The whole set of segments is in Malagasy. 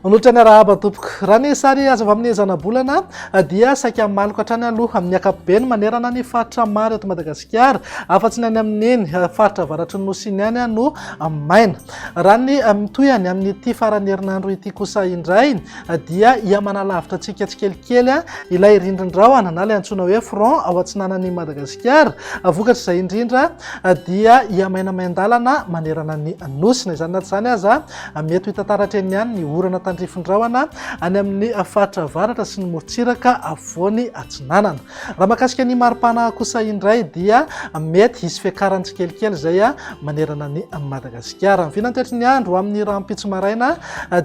Manolotra ny arahaba tompoko. Raha ny sary azo avy amin'ny zanabolana dia saika maloka hatrany aloha amin'ny ankapobeny manerana ny faritra maro eto Madagasikara, afa-tsy ny any amin'iny faritra avaratry ny Nosy iny ihany no maina. Raha ny mitohy any amin'ity faran'ny herinandro ity kosa indray dia hihamanalavitra antsika tsikelikely ilay rindrin-drahona na ilay antsoina hoe front ao atsinanan'i Madagasikara. Vokatr'izay indrindra dia hihamainamain-dalana manerana ny Nosy. Na izany na tsy izany aza, Mety ho hita taratra eny ihany ny orana tandrifin-drahona any amin'ny faritra avaratra sy ny morontsiraka afovoany atsinanana. Raha mahakasika ny maripana kosa indray dia mety hisy fiakarany tsikelikely izay manerana an'i Madagasikara. Ny vinantoetry ny andro amin'ny rahampitso maraina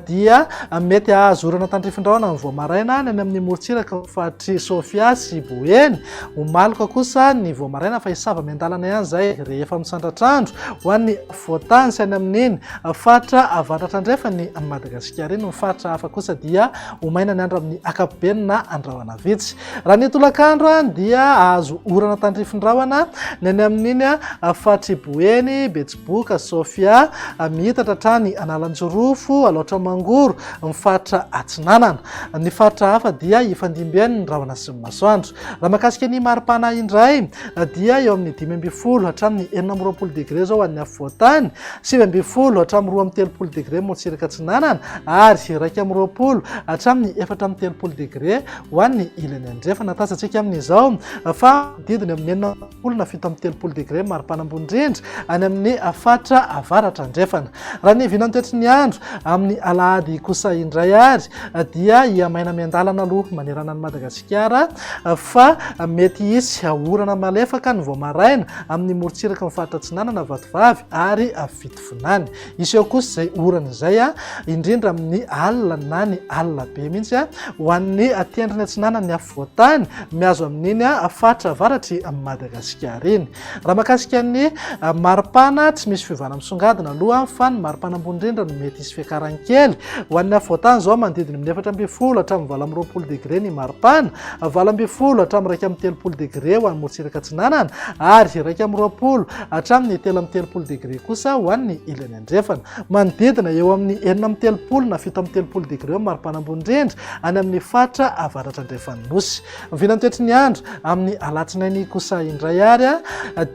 dia mety hahazo orana tandrifin-drahona ny vao maraina ny any amin'ny morontsiraka faritr'i Sofia sy Boeny. Ho maloka kosa ny vao maraina fa hisava miandalana ihany izay rehefa misandratr'andro ho an'ny Voatany sy any amin'iny faritra avaratra andrefan'i Madagasikara iny. Ny faritra hafa kosa dia ho maina ny andro amin'ny ankapobeny na andrahona vitsy. Raha ny tolakandro dia hahazo orana tandrifin-drahona ny any amin'iny faritr'i Boeny, Betsiboka, Sofia, miitatra hatrany Analanjirofo, Alaotra Mangoro, ny faritra Atsinanana. Ny faritra hafa dia hifandimby eny ny rahona sy ny masoandro. Raha mahakasika ny maripana indray dia eo amin'ny 15 hatramin'ny 26 degre izao ho an'ny afovoan-tany, 19 hatramin'ny 32 degre morontsiraka atsinanana ary 21 hatramin'ny 34 degre ho an'ny ilany andrefana. Tazantsika amin'izao fa manodidina eo amin'ny 60 na 37 degre maripana ambony indrindra any amin'ny faritra avaratra andrefana. Raha ny vinantoetry ny andro amin'ny alahady kosa indray ary dia hihamaina miandalana aloha manerana an'i Madagasikara fa mety hisy orana malefaka ny vao maraina amin'ny morontsiraky ny faritra Atsinanana, Vatovavy ary Fitovinany. Hisy eo kosa izay orana izay indrindra amin'ny alina na ny alina be mihitsy ho an'ny tendrony atsinanan'ny afovoan-tany mihazo amin'iny faritra avaratr'i Madagasikara iny. Raha mahakasika ny maripana, tsy misy fiovana misongadina aloha fa ny maripana ambony indrindra no mety hisy fiakarany kely. Ho an'ny afovoan-tany izao, manodidina amin'ny 14 hatramin'ny 28 degre ny maripana, 18 hatramin'ny 31 degre ho an'ny morontsiraka atsinanana ary 21 hatramin'ny 33 degre kosa ho an'ny ilany andrefana. Manodidina eo amin'ny 36 na 37 degre eo ny maripana ambony indrindra any amin'ny faritra avaratra andrefan'ny Nosy. Ny vinantoetry ny andro amin'ny alatsinainy kosa indray ary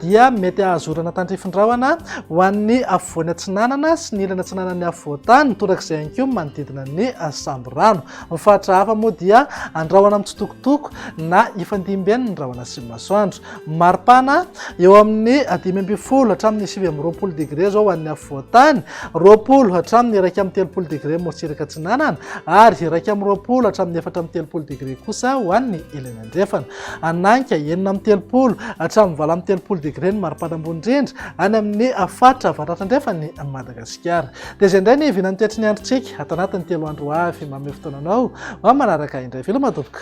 dia mety hahazo orana tandrifin-drahona ho an'ny afovoany atsinanana sy ny ilany atsinanan'ny afovoan-tany, torak'izay ihany koa manodidina ny Sambirano. Ny faritra hafa moa dia andrahona mitsitokotoko na hifandimby eny ny rahona sy ny masoandro. Maripana eo amin'ny 15 hatramin'ny 29 degre izao ho an'ny afovoan-tany, 20 hatramin'ny 31 degre morontsiraka atsinanana ary 21 hatramin'ny 34 degre kosa ho an'ny ilany andrefana. Anainga 36 hatramin'ny 38 degre ny maripana ambony indrindra any amin'ny faritra avaratra andrefan'i Madagasikara. Dia izay indray ny vinan'ny toetry ny androntsika ato anatin'ny telo andro ho avy. Manome fotoana anao ho amin'ny manaraka indray. Veloma tompoko.